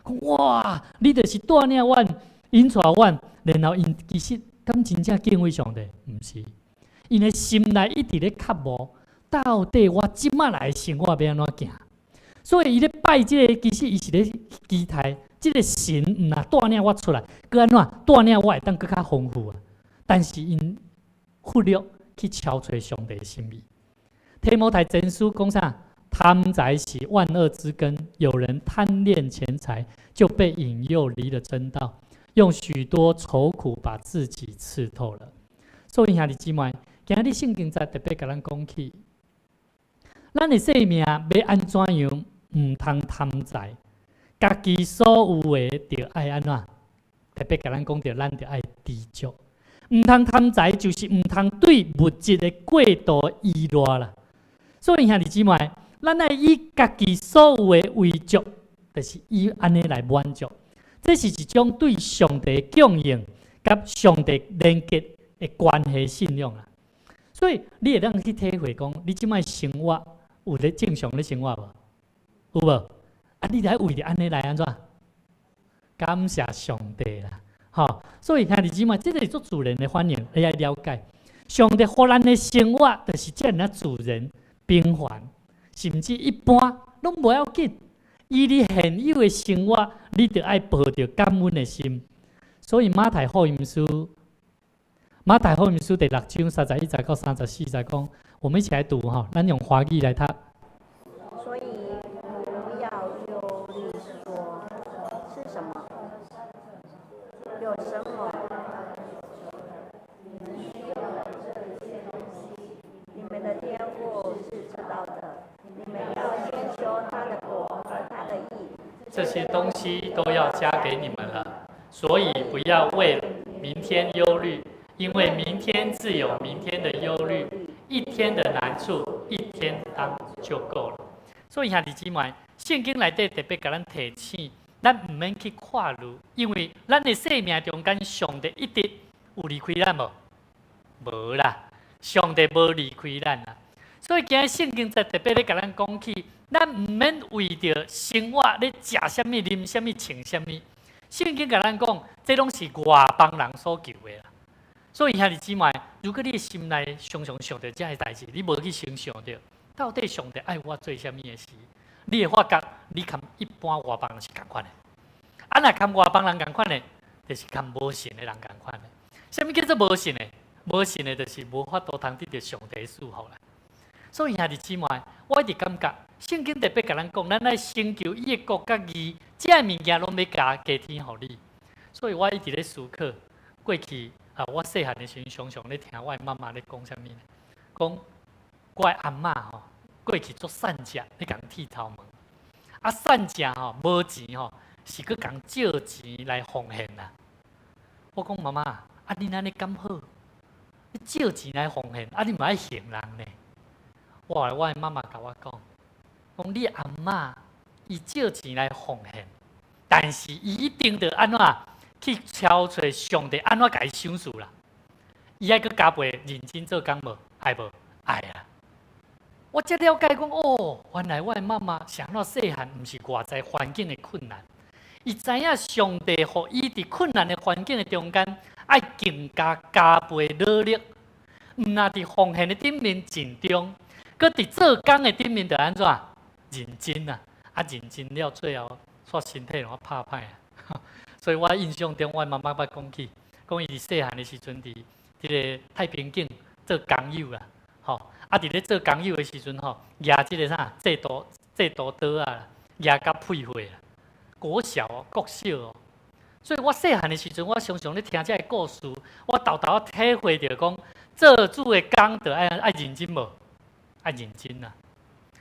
講哇，你就是帶領阮，引帶阮，然後𪜶其實敢真正敬畏上帝？毋是，𪜶的心內一直咧渴慕，到底我這馬來生活欲按怎行？所以伊咧拜這個，其實伊是咧期待這個神毋若帶領我出來，閣按怎帶領我會當閣較豐富啊！但是𪜶忽略去超揣上帝的心意。提摩太前書講啥？貪財是萬惡之根，有人貪戀錢財，就被引誘離了真道，用許多愁苦把自己刺透了。所以兄弟姊妹，今日聖經節特別共咱講起，咱的生命欲按怎樣，毋通貪財，家己所有的著愛按怎？特別共咱講著，咱著愛知足。毋通貪財，就是毋通對物質的過度依賴啦。所以兄弟姊妹，咱愛以家己所有的為足，就是以按呢來滿足。這是一種對上帝供應佮上帝連結的關係信仰啊。所以你會當去體會講，你這擺生活有咧正常咧生活無？有無？啊，你來為著按呢來按怎？感謝上帝啦！吼，所以兄弟姊妹，這個是足自然的反應，你愛了解。上帝予咱的生活，就是遮爾仔自然、平凡，甚至一般，攏無要緊。以你現有的生活，你著愛抱著感恩的心。所以馬太福音書，馬太福音書第六章31節到34節講，我們一起來讀吼，咱用華語來讀。所以不要憂慮說吃什麼，用什麼。你們的天父是知道的。你們要先求他的國和他的義。這些東西都要加給你們了，所以不要為明天憂慮，因為明天自有明天的憂慮，一天的難處一天當就夠了。所以兄弟姊妹，聖經內底特別共咱提醒，咱毋免去掛慮，因為咱的生命中間，上帝一直有離開咱無？無啦，上帝無離開咱啦。所以今日聖經才特別咧共咱講起，咱毋免為著生活咧食啥物、啉啥物、穿啥物。聖經共咱講，這攏是外邦人所求的啦。所以兄弟姊妹，如果你的心內常常想著這个代誌，你無去先想著，到底上帝愛我做啥物的時，你會發覺你佮一般外邦人是仝款的。啊，若佮外邦人仝款的，就是佮無信的人仝款的。啥物叫做無信的？無信的，就是無法度通得著上帝賜福啦。所以兄弟姊妹，我一直感覺聖經特別共咱講，咱愛先求伊的國佮義，這个物件攏欲加加添予你。所以我一直咧思考，過去啊，我細漢的時陣，常常咧聽我的媽媽咧講啥物呢？講我的阿嬤吼，過去足散食，咧共剃頭毛。啊，散食吼，無錢吼，是閣共借錢來奉獻啦。我講媽媽，啊，恁按呢敢好？你借錢來奉獻，啊，你嘛愛還人呢？我的媽媽共我講，講你阿嬤伊借錢來奉獻，但是伊一定著按怎去超揣上帝按怎共伊賞賜啦？伊愛閣加倍認真做工無？愛無？愛啊！我才了解講，哦，原來我的媽媽是按怎細漢，毋是外在環境的困難，伊知影上帝予伊佇困難的環境的中間，愛更加加倍努力，毋若佇奉獻的頂面盡忠，閣佇做工的頂面著按怎認真啊！啊，認真了，最後煞身體攏拍歹啊！所以我印象中，我媽媽捌講起，講伊佇細漢的時陣，佇這個太平徑做工友啦，吼！啊，佇咧做工友的時陣吼，舉這個啥製圖製圖刀仔，舉甲屁血啊！國小哦，國小哦，所以我細漢的時陣，我常常咧聽這個故事，我沓沓仔體會著講，做主的工著愛愛認真無？愛認真啊！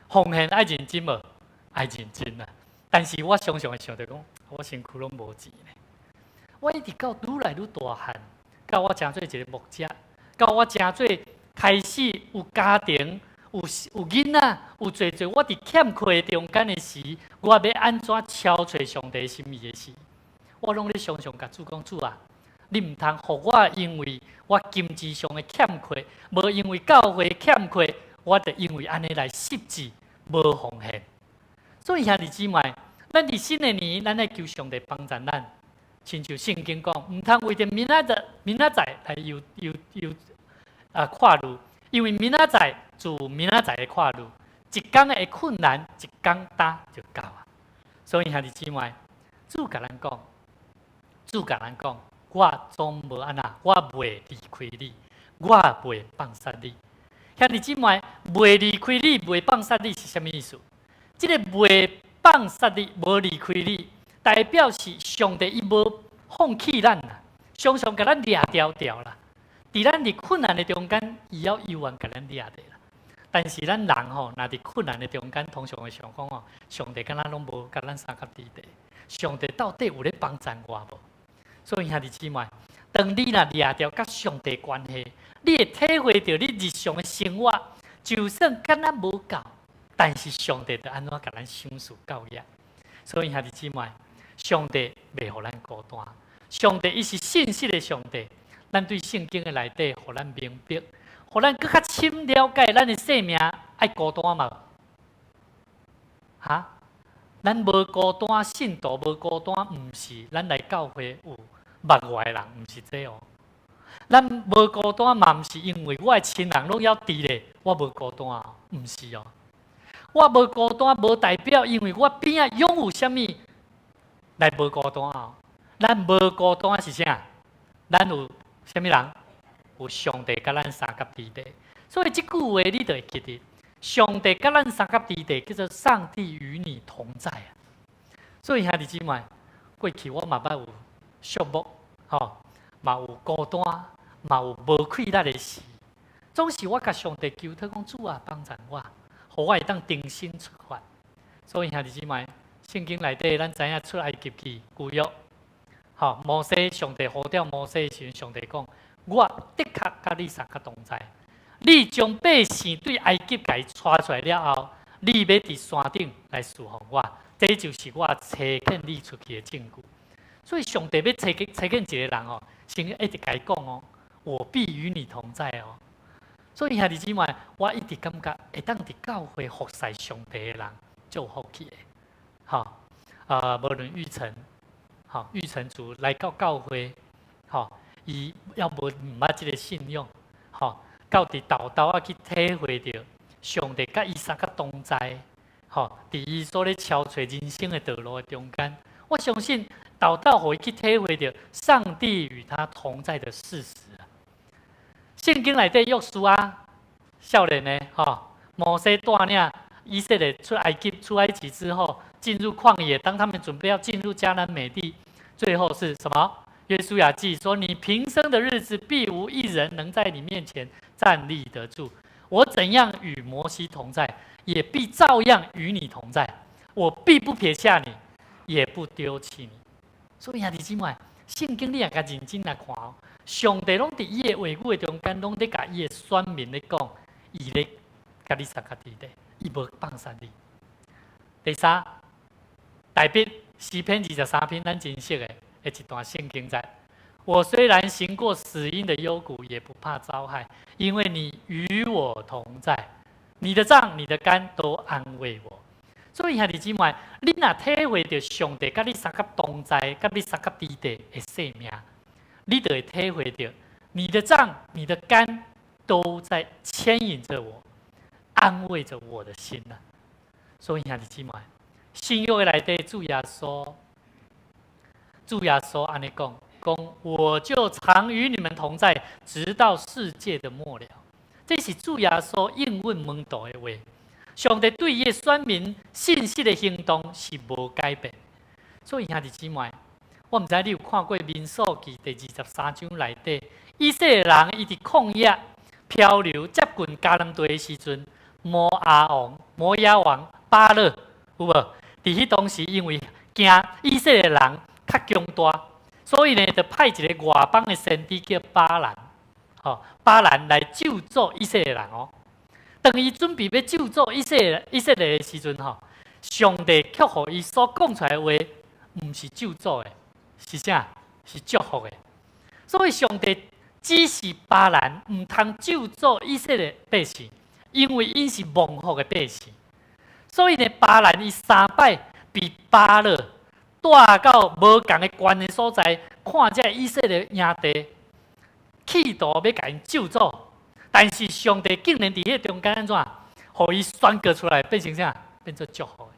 奉獻愛認真無？愛認真啊！但是我常常會想著講，我身軀攏無錢呢。我一直到愈來愈大漢，到我成做一個牧者，到我成做開始有家庭、有囡仔、有濟濟，我佇欠缺的中間的時，我欲按怎超揣上帝心意的時，我攏咧常常共主講：主啊，你毋通予我因為我經濟上的欠缺，無因為教會欠缺，我就因為按呢來失志無奉獻。所以兄弟姊妹，咱佇新的年，咱愛求上帝幫助咱。親像聖經講，毋通為著明仔載、明仔載來憂憂憂啊掛慮，因為明仔載自有明仔載的掛慮，一工的困難，一工擔就夠啊。所以兄弟姊妹，主共咱講，主共咱講，我總無按怎，我袂離開你，我袂放殺你。兄弟姊妹，袂離開你，袂放殺你是啥物意思？這个袂放殺你，無離開你，代表是上帝伊無放棄咱啦，常常共咱掠牢牢啦。佇咱佇困難的中間，伊猶猶原共咱掠著啦。但是咱人吼，若佇困難的中間，通常會想講吼，上帝敢若攏無共咱相佮佇咧，上帝到底有咧幫贊我無？所以兄弟姊妹，當你若掠著佮上帝關係，你會體會著你日常的生活，就算敢若無夠，但是上帝就按怎共咱賞賜夠額。所以兄弟姊妹，上帝袂予咱孤單，上帝伊是信實的上帝。咱對聖經的內底，予咱明白，予咱閣較深了解咱的生命愛孤單無？哈？咱無孤單，信徒無孤單，毋是咱來教會有目外的人，毋是這哦。咱無孤單嘛，毋是因為我的親人攏猶佇咧，我無孤單，毋是哦。我無孤單，無代表因為我邊仔擁有啥物來無孤單哦。咱無孤單是啥？咱有啥物人？有上帝佮咱相佮佇咧。所以這句話你就會記得，上帝佮咱相佮佇咧，叫做上帝與你同在啊。所以兄弟姊妹，過去我嘛捌有寂寞，吼，嘛有孤單，嘛有無氣力的時，總是我共上帝求禱講，主啊，幫助我，予我會當重新出發。所以兄弟姊妹，聖經內底咱知影出埃及記舊約，吼，摩西上帝呼召摩西的時陣，上帝講：我的確佮你相佮同在。你將百姓對埃及共伊帶出來了後，你欲佇山頂來侍奉我，這就是我差遣你出去的證據。所以上帝欲差遣一个人哦，先一直共伊講哦，我必與你同在哦。所以兄弟姊妹，我一直感覺會當佇教會服侍上帝的人，足有福氣的。吼，啊，無論玉成，吼，玉成族來到教會，吼，伊猶無毋捌這个信仰，吼，到佇豆豆仔去體會著上帝佮伊相佮同在，吼，佇伊所咧敲揣人生的道路的中間，我相信豆豆予伊去體會著上帝與他同在的事實。聖經內底約書亞少年的吼，摩西帶領以色列出埃及，出埃及之後進入曠野，當他們準備要進入迦南美地，最後是什麼？約書亞記說：“你平生的日子，必無一人能在你面前站立得住。我怎樣與摩西同在，也必照樣與你同在。我必不撇下你，也不丟棄你。”所以兄弟姊妹，聖經你若共認真來看哦，上帝攏佇伊的話語的中間，攏咧共伊的選民咧講，伊咧佮你相佮佇咧，伊無放殺你。第三，大衛詩篇23篇，咱真熟的的一段聖經節。我雖然行過死蔭的幽谷，也不怕遭害，因為你與我同在，你的杖、你的竿都安慰我。所以兄弟姊妹，你若體會著上帝佮你相佮同在，佮你相佮佇咧的生命，你就會體會著你的杖、你的竿都在牽引着我，安慰着我的心啊。所以兄弟姊妹，新約的內底主耶穌，主耶穌按呢講，講我就常與你們同在，直到世界的末了。這是主耶穌應允門徒的話。上帝對伊的選民信實的行動是無改變。所以兄弟姊妹，我毋知你有看過《民數記》第23章內底，以色列人伊佇曠野漂流接近迦南地的時陣，摩押王、摩押王巴勒有無？佇彼當時，因為驚以色列人較強大，所以呢，就派一个外邦的先知叫巴蘭，吼，巴蘭來咒詛以色列人哦。當伊準備欲咒詛以色列的時陣，吼，上帝卻予伊所講出來的話，毋是咒詛的，是啥？是祝福的。所以上帝指示巴蘭毋通咒詛以色列百姓，因為𪜶是蒙福的百姓。所以呢，巴蘭伊三擺被巴勒帶到無仝的懸的所在，看這以色列營地，企圖欲共𪜶咒詛。但是上帝竟然佇彼個中間按怎，予伊宣告出來變成啥？變做祝福。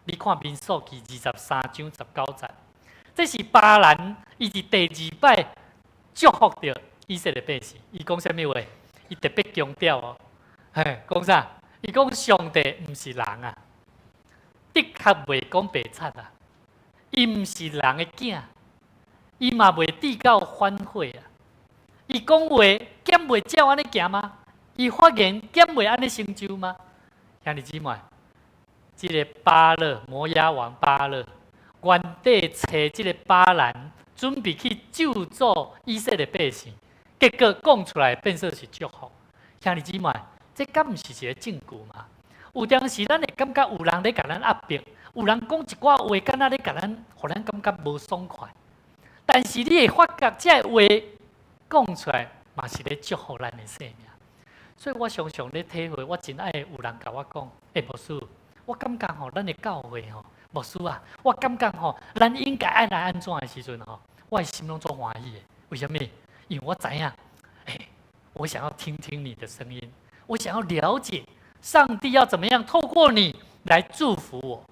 你看民數記23章19節，這是巴蘭伊佇第二擺祝福著以色列百姓。伊講啥物話？伊特別強調哦，嘿，講啥？伊講上帝毋是人啊，的確袂講白賊啊，伊毋是人的囝，伊嘛袂至到反悔啊。伊講話敢袂照按呢行嗎？伊發言敢袂按呢成就嗎？兄弟姊妹，這个巴勒摩押王巴勒，原底揣這个巴蘭，準備去咒詛以色列百姓，結果講出來變做是祝福。兄弟姊妹，這敢毋是一个證據嗎？有當時咱會感覺有人咧共咱壓迫，有人講一寡話，敢若咧共咱，予咱感覺無爽快。但是你會發覺，這个話講出來，嘛是咧祝福咱的生命。所以我常常咧體會，我真愛有人共我講，欸，牧師，我感覺吼，咱的教會吼，牧師啊，我感覺吼，咱應該愛來按怎的時陣吼，我的心攏足歡喜的。為啥物？因為我知影，欸，我想要聽聽你的聲音，我想要了解上帝要怎麼樣透過你來祝福我。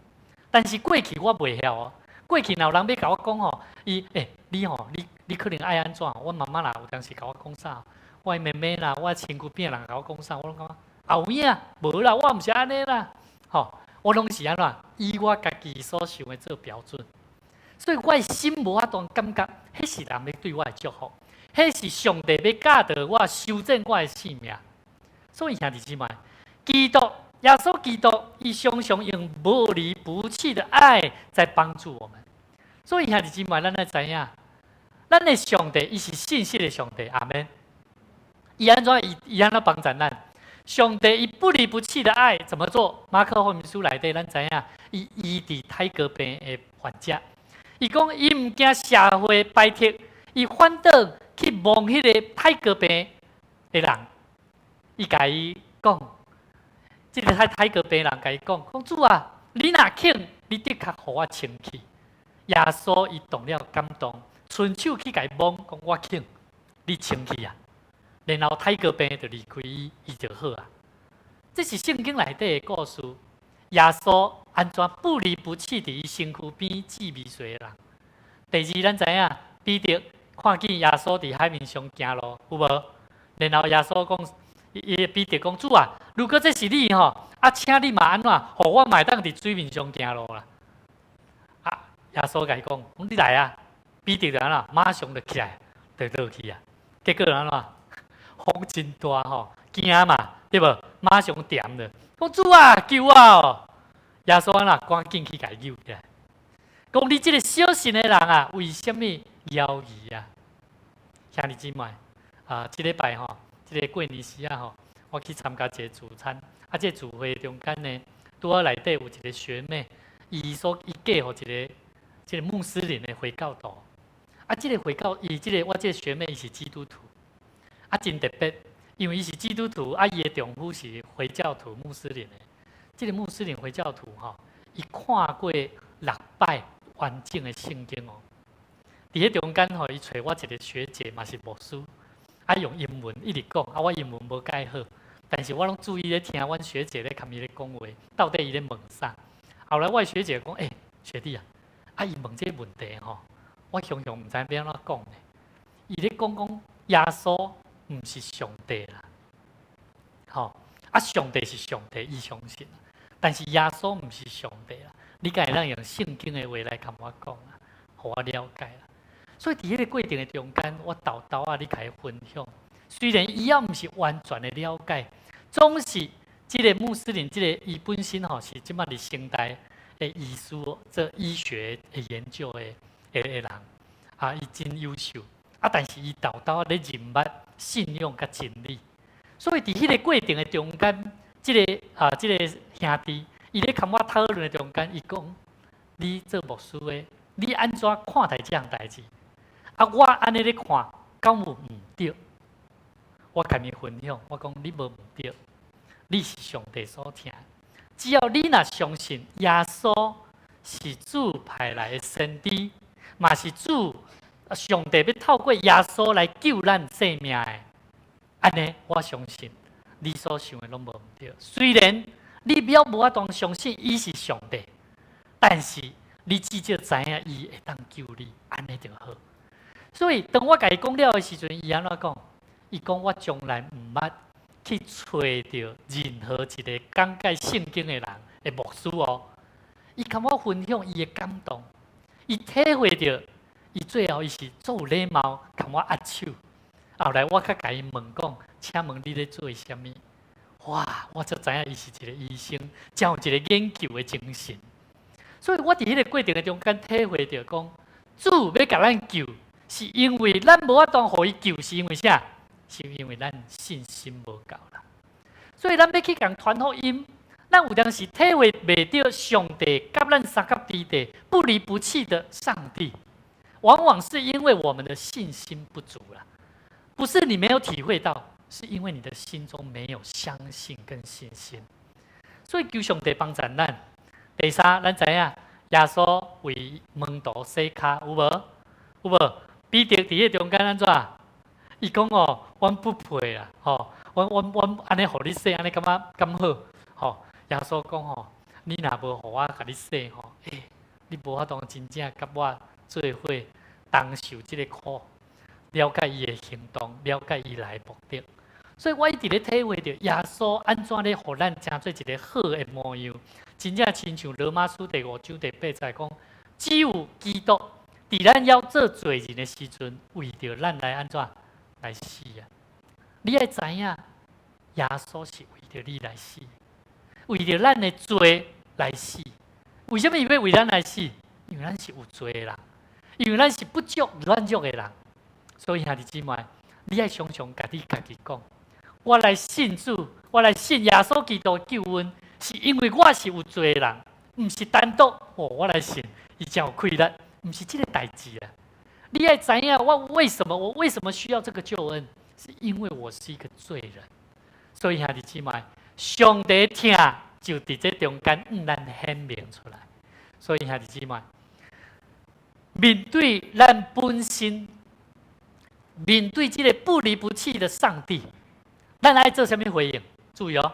但是過去我袂曉哦，過去若有人欲共我講吼，伊欸，你吼，你可能愛按怎？阮媽媽啦，有當時共我講啥？我的妹妹啦，我親戚邊人共我講啥？我攏感覺啊有影，無啦，我毋是按呢啦，吼，我攏是按怎？以我家己所想的做標準，所以我的心無法度感覺，彼是人欲對我的祝福，彼是上帝欲教導我修正我的生命。所以兄弟姊妹，基督耶穌基督，伊常常用不離不棄的愛在幫助我們。所以兄弟姊妹，咱愛知影，咱的上帝伊是信實的上帝，阿門。伊按怎伊按怎幫助咱？上帝伊不離不棄的愛怎麼做？馬可福音書內底，咱知影，伊醫治泰哥病的患者。伊講伊毋驚社會排斥，伊反倒去摸彼个泰哥病的人。伊共伊講，這个泰哥病人共伊講，講主啊，你若肯，你的確予我清氣。耶穌伊動了感動，伸手去共伊摸，講我肯，你清氣啊！然後泰哥病就離開伊，伊就好啊。這是聖經內底的故事。耶穌按怎不離不棄佇伊身軀邊治未遂的人。第二，咱知影彼得看見耶穌佇海面上行路，有無？然後耶穌講，伊彼得講主啊，如果這是你吼，啊，請你嘛按怎，予我嘛會當佇水面上行路啦。啊，耶穌共伊講，你來啊！彼得就按怎，馬上就起來，就落去啊。結果按怎？風真大吼，驚嘛，對無？馬上沉了。講主啊，救我哦！耶穌按怎，趕緊去共伊救起來。講你這个小信的人啊，為啥物猶疑啊？兄弟姊妹啊，這禮拜吼，這个過年時啊吼，我去參加一个聚餐，啊，這个聚會中間呢，拄好內底有一个學妹，伊所伊嫁予一个這个穆斯林的回教徒，啊，這个回教伊這个我這个學妹伊是基督徒。啊，真特別，因為伊是基督徒，啊，伊的丈夫是回教徒穆斯林的。這个穆斯林回教徒吼，伊看過六擺完整的聖經哦。佇彼中間吼，伊揣我一个學姐嘛是牧師，啊，用英文一直講，啊，我英文無蓋好，但是我攏注意咧聽阮學姐咧共伊咧講話，到底伊咧問啥？後來我的學姐講，欸，學弟啊，啊，伊問這个問題吼，我常常毋知欲按怎講呢。伊咧講講耶穌毋是上帝啦，吼，啊，上帝是上帝，伊相信，但是耶穌毋是上帝啦。你敢會當用聖經的話來共我講啊，予我了解啦。所以佇彼个過程的中間，我沓沓仔咧共伊分享。雖然伊猶毋是完全的了解，總是這个穆斯林，這个伊本身吼是這擺佇成大的醫師做醫學的研究的人，啊，伊真優秀。啊，但是伊沓沓仔咧認捌信仰佮真理，所以佇彼个過程的中間，這个兄弟，伊咧共我討論的中間，伊講：你做牧師的，你按怎看待這項代誌？啊，我按呢咧看，敢有毋對？我共伊分享，我講你無毋對，你是上帝所疼。只要你若相信耶穌是主派來的先知，嘛是主上帝欲透過耶穌來救咱性命的。按呢，我相信你所想的攏無毋對。雖然你猶無法度相信伊是上帝，但是你至少知影伊會當救你，按呢就好。所以當我共伊講了的時陣，伊按怎講？伊講我從來毋捌去揣著任何一個講解聖經的人的牧師哦。伊共我分享伊的感動，伊體會著，伊最後伊是足有禮貌，共我握手。後來我閣共伊問講，請問你咧做啥物？哇！我才知影伊是一個醫生，真有一個研究的精神。所以我佇彼個過程的中間體會著講，主欲共咱救，是因為咱無法度予伊救，是因為啥？是因為咱信心無夠啦。所以咱欲去共傳福音，咱有當時體會袂著上帝佮咱相佮佇地不離不棄的上帝，往往是因為我們的信心不足啦。不是你沒有體會到，是因為你的心中沒有相信跟信心。所以求上帝幫助咱。第三，咱知影耶穌為門徒洗跤，有無？有無？彼得佇彼中間按怎？伊講哦，阮不配啊，吼，阮按呢予你洗，按呢感覺敢好？吼，耶穌講吼，你若無予我共你洗吼，欸，你無法度真正佮我做伙同受這個苦，了解伊的行動，了解伊來的目的。所以我一直咧體會著耶穌按怎咧予咱成做一個好的模樣，真正親像羅馬書第五章第八節講，只有基督佇咱猶做罪人的時陣，為著咱來按怎來死啊！你愛知影，耶穌是為著你來死，為著咱的罪來死。為啥物伊欲為咱來死？因為咱是有罪的人，因為咱是不足軟弱的人。所以兄弟姊妹，你愛常常共你家己講：我來信主，我來信耶穌基督的救恩，是因為我是有罪的人，毋是單獨哦。我來信，伊真有氣力，毋是這個代誌啊！你愛知影我為什麼？我為什麼需要這個救恩？是因為我是一個罪人。所以兄弟姊妹，上帝疼就佇這中間向咱顯明出來。所以兄弟姊妹，面對咱本身，面對這個不離不棄的上帝，咱愛做啥物回應？注意哦，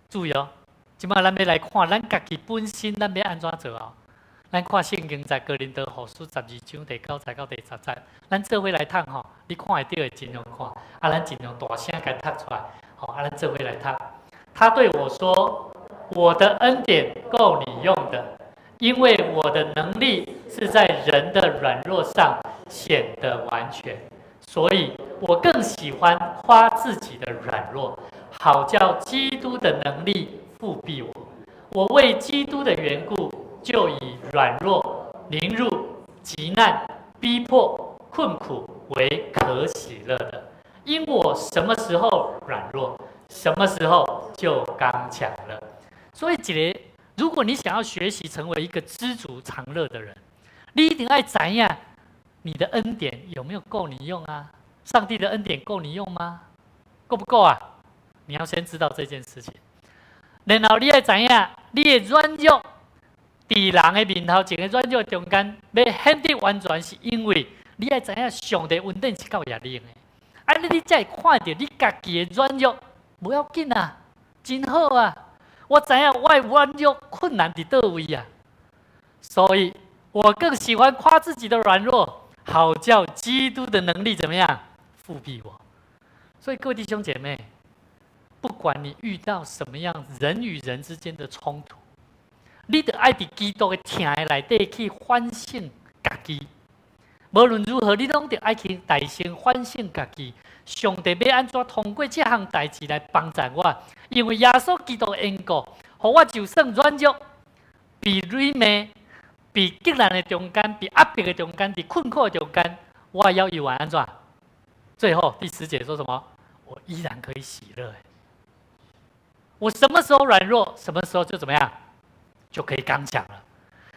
注意哦！這擺咱欲來看咱家己本身，咱欲按怎做哦？咱看聖經在哥林多後書十二章第九節到第十節，咱做伙來讀吼，你看會著會盡量看，啊，咱盡量大聲共讀出來，吼，啊，咱做伙來讀。他對我說：“我的恩典夠你用的，因為我的能力是在人的軟弱上顯得完全，所以我更喜歡誇自己的軟弱，好叫基督的能力覆庇我。我為基督的緣故，就以軟弱、凌辱、急難、逼迫、困苦為可喜樂的，因我什麼時候軟弱，什麼時候就剛強了。所以，這個如果你想要學習成為一個知足常樂的人，你一定愛知影你的恩典有沒有夠你用啊？上帝的恩典夠你用嗎？夠不夠啊？你要先知道這件事情。然後你愛知影你的軟弱，佇人的面頭前的軟弱中間，欲顯得完全，是因為你愛知影上帝恩典是夠你用的。啊，你才會看著你家己的軟弱，無要緊啊，真好啊！我知影我的軟弱困難佇佗位啊，所以我更喜歡誇自己的軟弱，好叫基督的能力怎麼樣覆庇我。所以各位弟兄姐妹，不管你遇到什麼樣人與人之間的衝突，你著愛佇基督的疼的內底去反省家己。無論如何，你攏著愛去大聲反省家己。上帝欲按怎通過這項代誌來幫助我？因為耶穌基督的緣故，予我就算軟弱、被辱罵、被急難的中間、被壓迫的中間、佇困苦的中間，我猶會按怎？最後第十節說什麼？我依然可以喜樂。我什麼時候軟弱，什麼時候就怎麼樣，就可以剛強了。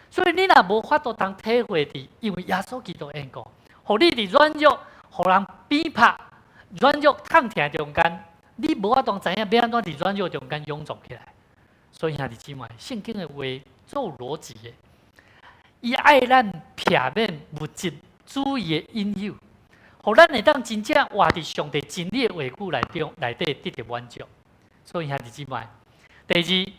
所以你若無法度通體會佇，因為耶穌基督緣故，予你佇軟弱，予人逼迫、軟弱痛疼中間，你無法度知影欲按怎佇軟弱中間勇壯起來。所以兄弟姊妹，聖經的話做邏輯的，伊愛咱避免物質主義的引誘，予咱會當真正活佇上帝真理的話語內中內底得著滿足。所以兄弟姊妹，第二，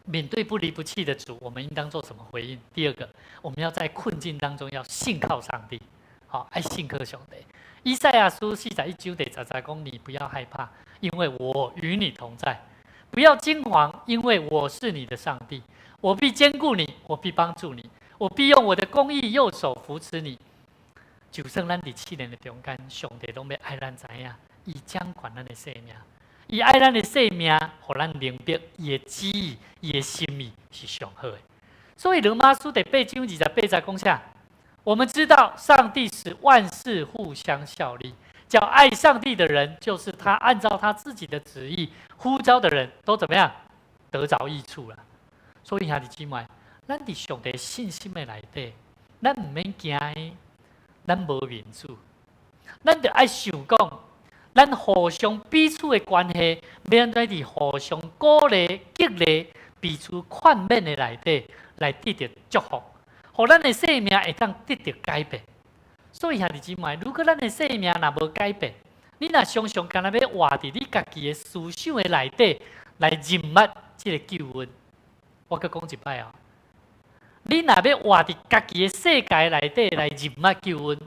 面對不離不棄的主，我們應當做什麼回應？第二個，我們要在困境當中要信靠上帝，好，愛信靠上帝。以賽亞書41章第10節講：你不要害怕，因為我與你同在；不要驚惶，因為我是你的上帝，我必堅固你，我必幫助你，我必用我的公義右手扶持你。就算咱佇試煉的中間，上帝攏欲愛咱知影，伊掌管咱的生命。伊愛咱的生命，予咱明白伊的旨意、伊的心意是上好的。所以羅馬書第8章28節講啥？我們知道上帝使萬事互相效力，叫愛上帝的人，就是他按照他自己的旨意呼召的人都怎麼樣得著益處了。所以兄弟姊妹，咱佇上帝信心的內底，咱毋免驚，咱無面子，咱著愛想講，咱互相彼此的關係，欲按怎佇互相鼓勵、激勵、彼此勸勉的內底，來得著祝福，予咱的生命會當得著改變。所以兄弟姊妹，如果咱的生命若無改變，你若常常干焦欲活佇你家己的思想的內底來認捌這个救恩，我閣講一擺哦，你若欲活佇家己的世界內底來認捌救恩，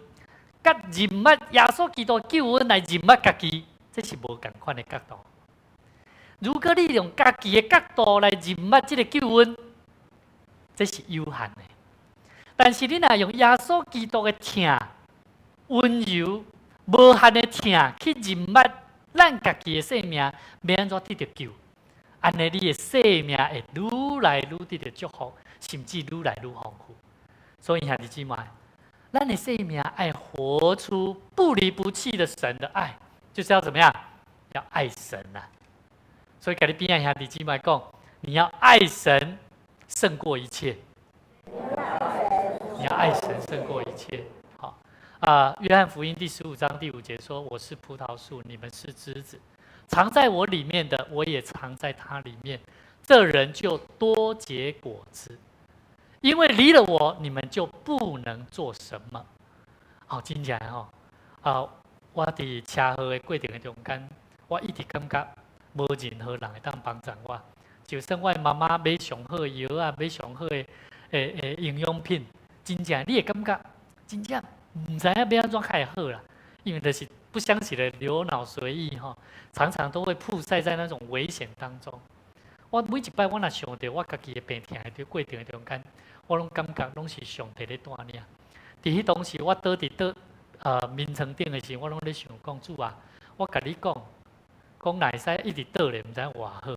佮認捌耶穌基督救恩來認捌家己，這是無仝款的角度。如果你用家己的角度來認捌這个救恩，這是有限的。但是你若用耶穌基督的疼、溫柔、無限的疼去認捌咱家己的生命，欲按怎得著救？按呢，你的生命會愈來愈得著祝福，甚至愈來愈豐富。所以兄弟姊妹，咱的生命愛活出不離不棄的神的愛，就是要怎麼樣？要愛神啊！所以，共你邊仔兄弟姊妹講，你要愛神勝過一切。你要愛神勝過一切。好啊，約翰福音第15章第5節說：“我是葡萄樹，你們是枝子，藏在我裡面的，我也藏在他裡面。這人就多結果子。因為離了我，你們就不能做什麼。”好，真正吼，啊，我佇車禍的過程的中間，我一直感覺無任何人會當幫助我。就算我媽媽買上好的藥啊，買上好的營養品，真正你會感覺真正毋知影欲按怎較會好啦。因為就是不相信的流腦隨意吼，常常都會曝曬在那種危險當中。我每一擺我若想著我家己的病痛的過程的中間，我攏感覺攏是上帝咧帶領。佇彼當時，我倒佇倒眠床頂的時，我攏咧想講，主啊，我共你講，講若會使一直倒咧，毋知影偌好。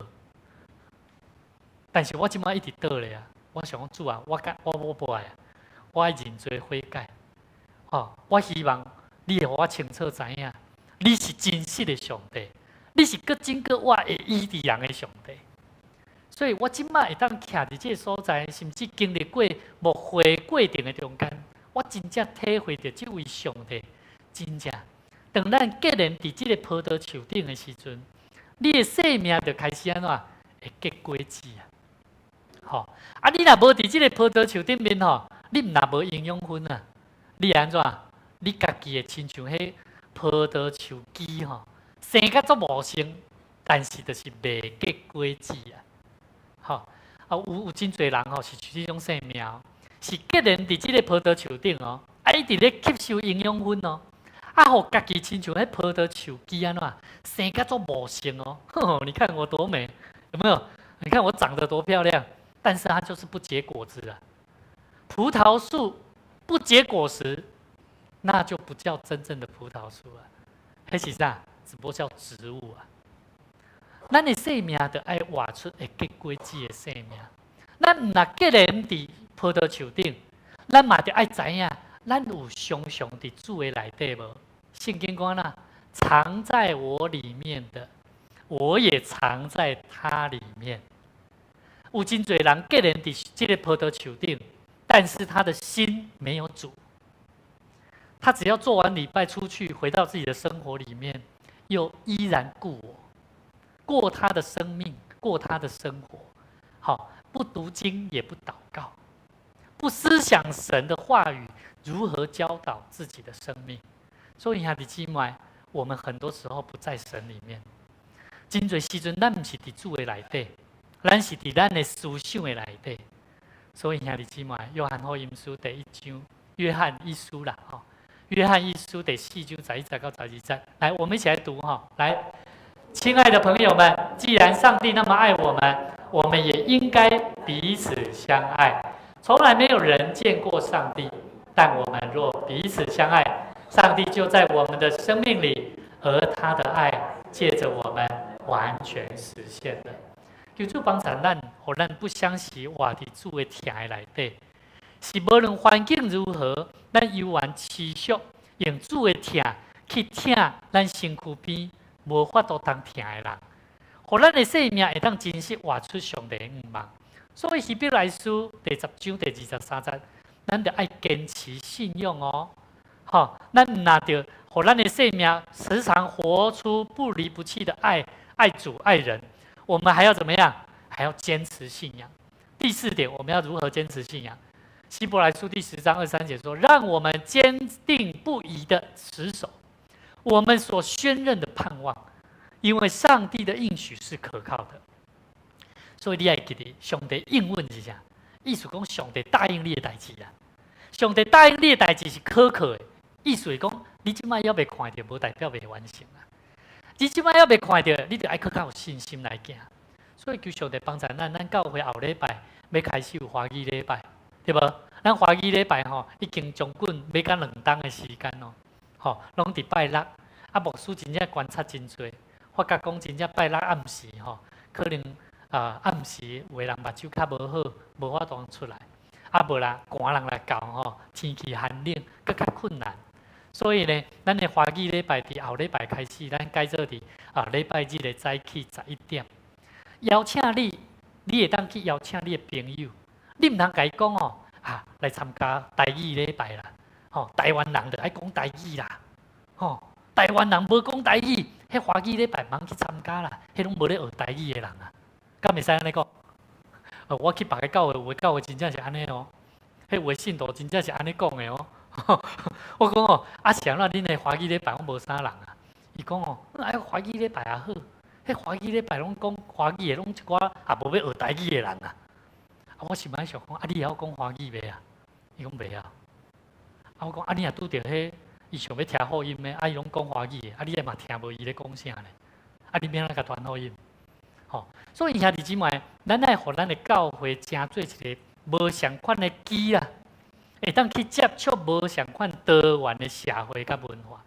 但是我這擺一直倒咧啊，我想講主啊，我甲我我無愛啊，我愛認罪悔改。吼，我希望你會予我清楚知影，你是真實的上帝，你是閣真閣活會醫治人的上帝。所以我這擺會當徛佇這个所在，甚至經歷過牧會過程的中間，我真正體會著這位上帝真正。當咱結連佇這个葡萄樹頂的時陣，你的生命就開始按怎會結果子啊！吼，啊，你若無佇這个葡萄樹頂面吼，你毋若無營養分啊，你會按怎？你家己會親像彼葡萄樹枝吼，生甲足茂盛，但是就是袂結果子啊！吼，啊，有真濟人吼是這種生命，是結連佇這个葡萄樹頂哦，啊，一直咧吸收營養分哦，啊，予家己親像彼葡萄樹枝按怎生甲足茂盛哦，呵，你看我多美，有沒有？你看我長得多漂亮，但是它就是不結果子啊。葡萄樹不結果實，那就不叫真正的葡萄樹啊，彼是啥？只不過叫植物啊。咱的生命著愛活出會結果子的生命。咱毋若結連佇葡萄樹頂，咱嘛著愛知影，咱有常常佇主的內底無？聖經講啦，藏在我裡面的，我也藏在他裡面。有真濟人結連佇這个葡萄樹頂，但是他的心沒有主。他只要做完禮拜出去，回到自己的生活裡面，又依然故我，過他的生命，過他的生活，好，不讀經也不禱告，不思想神的話語如何教導自己的生命。所以兄弟姊妹，我們很多時候不在神裡面。真濟時陣，咱毋是佇主的內底，咱是佇咱的思想的內底。所以兄弟姊妹，約翰福音書第一章，約翰一書啦，吼，約翰一書第四章11節到12節，來，我們一起來讀哈。來，親愛的朋友們，既然上帝那麼愛我們，我們也應該彼此相愛。從來沒有人見過上帝，但我們若彼此相愛，上帝就在我們的生命裡，而他的愛借着我們完全實現了。求主幫助咱，予咱不相惜活佇主的疼的內底。是無論環境如何，咱猶原持續用主的疼去疼咱身軀邊無法度通疼的人，予咱的生命會當真實活出上帝的願望。所以希伯來書第10章第23節，咱著愛堅持信仰哦。吼，咱毋若著，予咱的生命時常活出不離不棄的愛，愛主愛人。我們還要怎麼樣？還要堅持信仰。第四點，我們要如何堅持信仰？希伯來書第10章23節說：“讓我們堅定不移的持守我們所宣認的盼望，因為上帝的應許是可靠的。”所以你愛記得，上帝應允是啥？意思講上帝答應你的代誌啊！上帝答應你的代誌是可靠的。意思是講，你這擺猶未看著，無代表未完成啊！你這擺猶未看著，你著愛閣較有信心來行。所以求上帝幫助咱，咱教會後禮拜欲開始有華語禮拜，對無？咱華語禮拜吼，已經將近欲甲2冬的時間咯，吼，攏佇拜六。啊，牧師真正觀察真濟，發覺講真正拜六暗時吼，可能啊暗時有的人目睭較無好，無法度出來。啊，無啦，寒人來到吼，天氣寒冷，閣較困難。所以呢，咱的華語禮拜佇後禮拜開始，咱改做佇啊禮拜日的早起11點。邀請你，你會當去邀請你的朋友，你毋通共伊講哦，啊，來參加台語禮拜啦，吼，台灣人就愛講台語啦，吼，台灣人無講台語，彼華語禮拜毋通去參加啦，彼攏無咧學台語的人啊，敢會使按呢講？我去別个教會，有的教會真正是按呢哦，彼有的信徒真正是按呢講的哦。我講哦，啊是按怎恁的華語禮拜攏無啥人啊？伊講哦，啊華語禮拜也好，彼華語禮拜攏講華語的，攏一寡也無欲學台語的人啊。啊，我心內想講，啊你會曉講華語袂啊？伊講袂曉。啊我講，啊你若拄著彼，伊想欲聽福音的，啊伊攏講華語的，啊你也嘛聽無伊咧講啥咧？啊你欲按怎共傳福音？吼，所以兄弟姊妹，咱愛予咱的教會成做一个無仝款的機啊，會當去接觸無仝款多元的社會佮文化。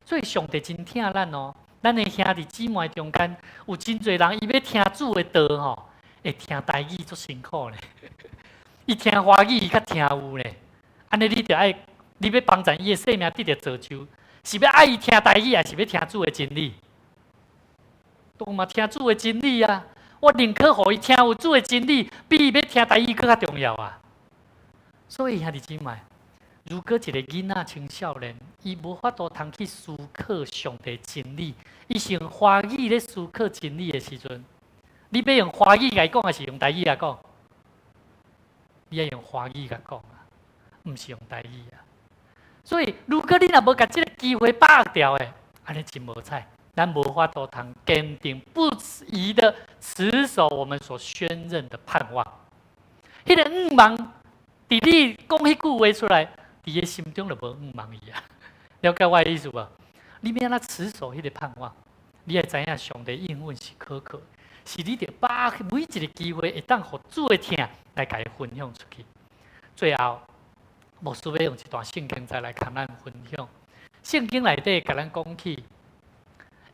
所以上帝真疼咱哦，咱的兄弟姊妹中間有真濟人，伊欲聽主的道吼，會聽台語足辛苦咧。伊聽華語伊較聽有咧。按呢你著愛，你欲幫助伊的生命得著造就，是欲愛伊聽台語，抑是欲聽主的真理？當嘛聽主的真理啊！我寧可予伊聽有主的真理，比伊欲聽台語閣較重要啊！所以兄弟姊妹，如果一个囡仔青少年，伊無法度通去思考上帝真理，伊是用華語咧思考真理的時陣，你欲用華語共伊講，抑是用台語來講？你愛用華語共講啊，毋是用台語啊。所以，如果你若無共這个機會把握牢的，按呢真無彩，咱無法度通堅定不移的持守我們所宣認的盼望。彼个願望，佇你講彼句話出來，佇伊心中就無願望去啊。了解我的意思無？你欲按怎持守彼个盼望？你愛知影上帝應允是可靠，是你著把握每一个機會，會當予主的疼來共伊分享出去。最後，牧師欲用一段聖經再來共咱分享。聖經內底共咱講起，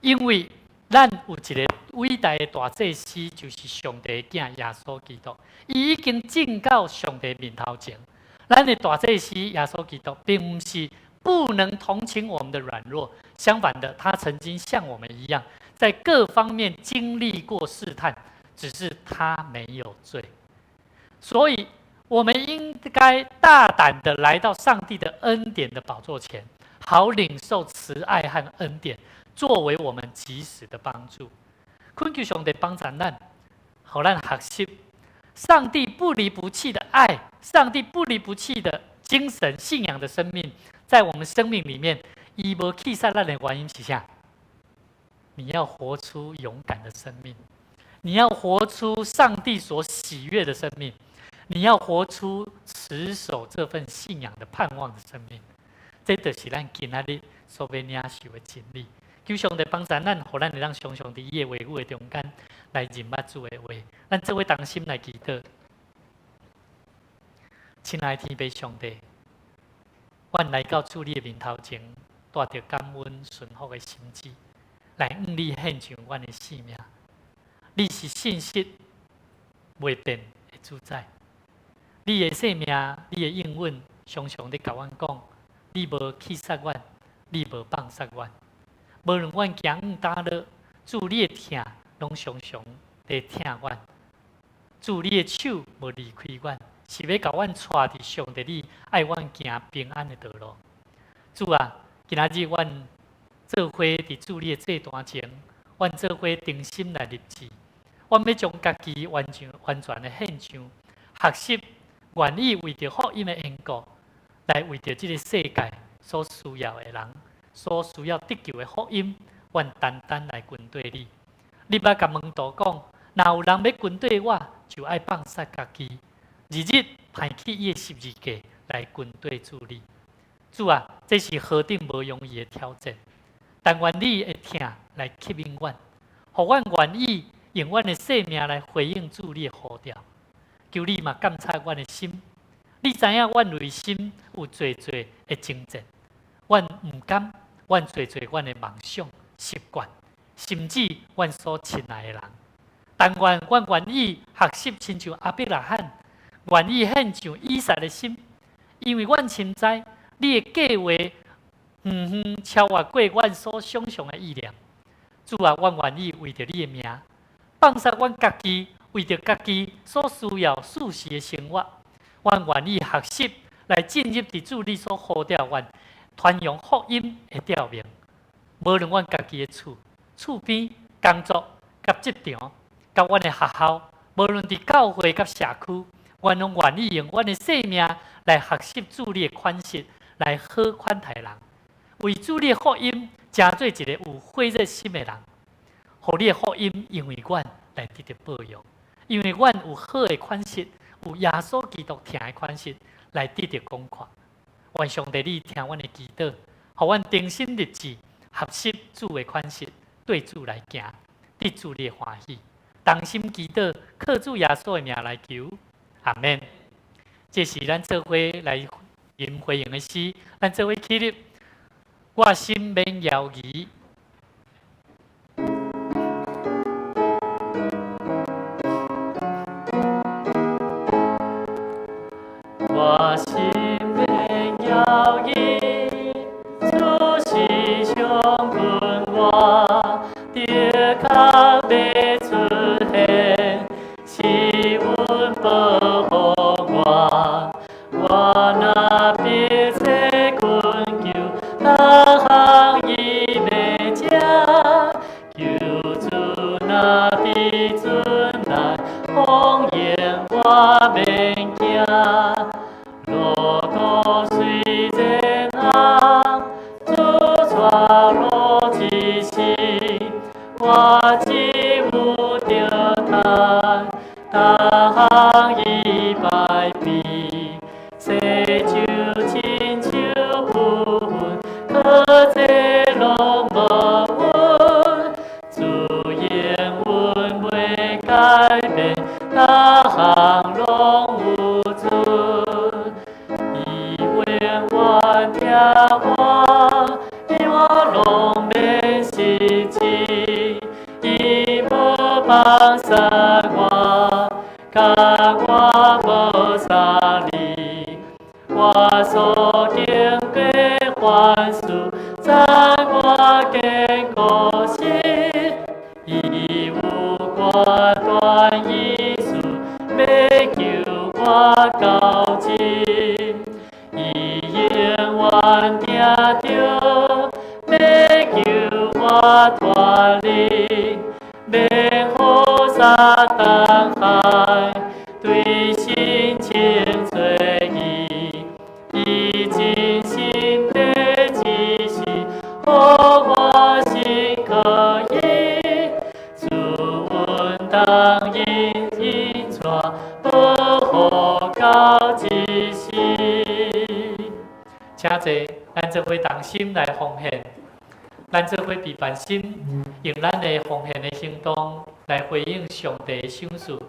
因為咱有一个偉大的大祭司，就是上帝的囝耶穌基督，伊已經進到上帝面頭前。咱的大祭司耶穌基督，並毋是不能同情我們的軟弱，相反的，他曾經像我們一樣，在各方面經歷過試探，只是他沒有罪。所以，我們應該大膽的來到上帝的恩典的寶座前，好領受慈愛和恩典，作為我們及時的幫助。懇求上帝幫助咱，予咱學習上帝不離不棄的愛，上帝不離不棄的精神信仰的生命，在我們生命裡面，伊無棄殺咱的原因是啥？你要活出勇敢的生命，你要活出上帝所喜悅的生命，你要活出持守這份信仰的盼望的生命。這就是咱今仔日所欲領受的真理。求上帝幫助咱，予咱會當常常佇伊的話語的中間來認捌主的話。咱做伙同心來祈禱，親愛的天父上帝，阮來到主你的面頭前，帶著感恩順服的心志，來向你獻上阮的性命。你是信實袂變的主宰，你的生命，你的應允，常常咧共阮講，你無棄殺阮，你無放殺阮。無論阮行向佗落，主你的疼攏常常佇疼阮。主你的手無離開阮，是欲共阮帶佇上帝你愛阮行平安的道路。主啊，今仔日阮做伙佇主你的祭壇前，阮做伙誠心來立志，阮欲將家己完全完全的獻上，學習願意為著福音的緣故，來為著這个世界所需要的人，所需要得救的福音，阮單單來跟綴你。你捌共門徒講，若有人欲跟綴我，就愛放殺家己，日日攀起伊的十字架來跟綴主你。主啊，這是何等無容易的挑戰！但願你的疼來吸引阮，予阮願意用阮的生命來回應主你的呼召。求你嘛監察阮的心，你知影阮內心有濟濟的掙扎，阮毋甘，阮濟濟阮的夢想、習慣，甚至阮所親愛的人。但願阮願意學習親像亞伯拉罕，願意獻上以撒的心，因為阮深知你的計劃遠遠超越過阮所想象的意念。主啊，阮願意為著你的名，放殺阮家己，為著家己所需要舒適的生活，阮願意學習來進入佇主你所呼召阮傳揚福音的召命。無論阮家己的厝、厝邊、工作、佮職場、佮阮的學校，無論佇教會佮社區，阮攏願意用阮的生命來學習主你的款式，來好款待人，為主你的福音，成做一个有火熱心的人，予你的福音因為阮來得著報應，因為阮有好的款式，有耶穌基督疼的款式來得著廣闊。願上帝你聽阮的祈禱，予阮誠心立志，學習主的款式，對主來行，得主你的歡喜。同心祈禱，靠主耶穌的名來求，阿們。這是咱做伙來吟回應的詩，咱做伙起立，我心免猶疑。我心免猶疑，主是上君我，的確欲出現，是阮保護我。我若逼切懇求，逐項伊欲聽。求主若佇陣內，風言我免驚。路途雖然暗，主帶路之時，我只有著嘆，逐項伊擺備。世就親像浮雲，可這攏無穩。主應允袂改變，逐項攏有準。伊永遠疼我，伊我攏免失志，伊無放殺我，佮我無相離。我所經過凡事，讚我堅固心。伊有決斷意思，欲救我到盡。伊永遠定著，欲救我脫離，免予撒旦害，對請坐，咱做伙同心來奉獻，咱做伙備辦心，用咱的奉獻的行動來回應上帝的賞賜。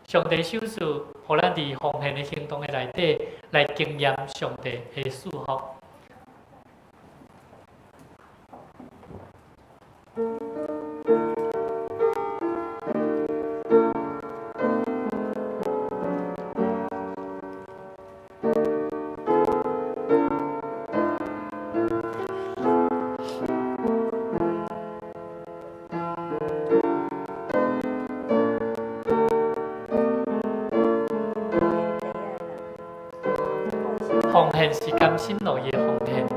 上帝賞賜，予咱佇奉獻的行動的內底來經驗上帝的祝福。奉獻是甘心樂意的奉獻，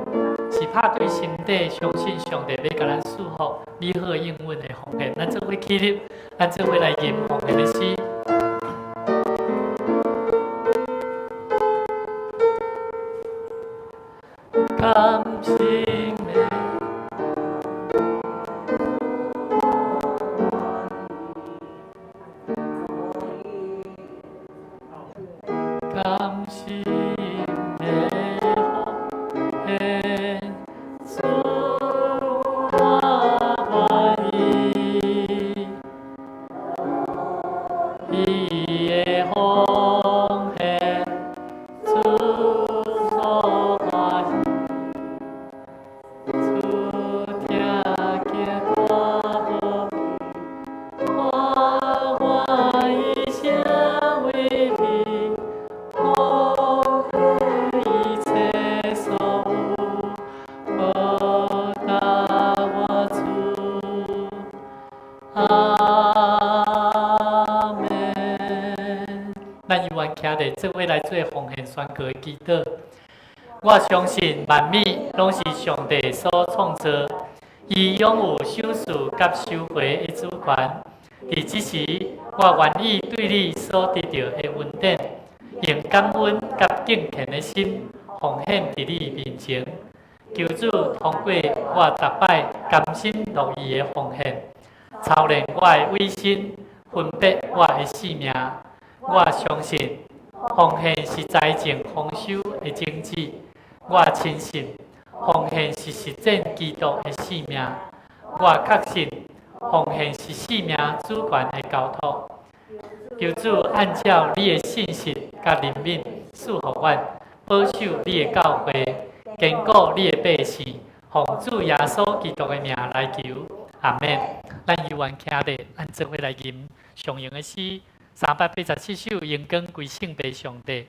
是拍對心底相信上帝欲共咱祝福美好應允的奉獻。咱做伙起立，咱做伙來吟奉獻的詩。甘心的。甘心的奉獻，主我願意，伊的奉獻，主所歡喜，主聽見我無，我願意成為你。奉獻一切所有，報答我主。阿們。咱猶原徛佇做伙來做奉獻宣告的祈禱。我相信萬物攏是上帝所創造，伊擁有賞賜佮收回的主權。佇這時，我願意對你所得著的恩典，用感恩佮敬虔的心奉獻佇你面前。求主通過我逐擺甘心樂意的奉獻，操練我的委身，分別我的性命。我相信奉獻是財政豐收的種子。我深信奉獻是實踐基督的使命。我確信奉獻是生命主權的交託。求主按照你的信實佮憐憫賜予阮，保守你的教會，堅固你的百姓，奉主耶穌基督的名來求，阿們。咱猶原徛佇，咱做伙來吟常用的詩387首，榮光歸聖父上帝。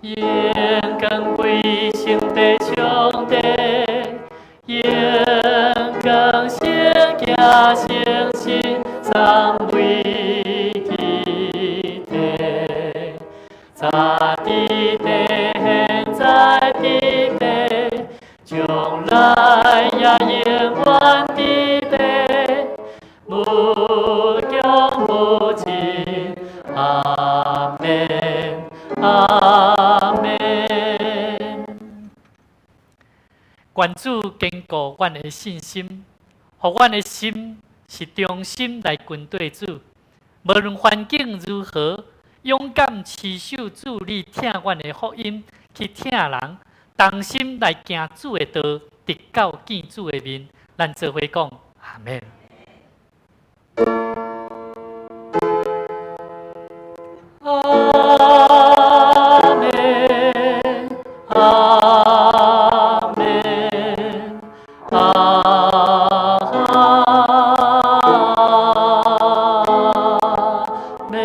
榮光歸聖父上帝，榮光聖子聖神三位一體，早佇地，現在佇地，將來也永遠佇地，無窮無盡，阿們，阿們。願主堅固阮的信心，予阮的心是忠心來跟綴主。無論環境如何，勇敢持守主你疼阮的福音去疼人，同心來行主的道，直到見主的面。咱做伙講，阿們。阿們，阿們，阿們。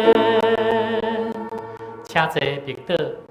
請坐，默禱。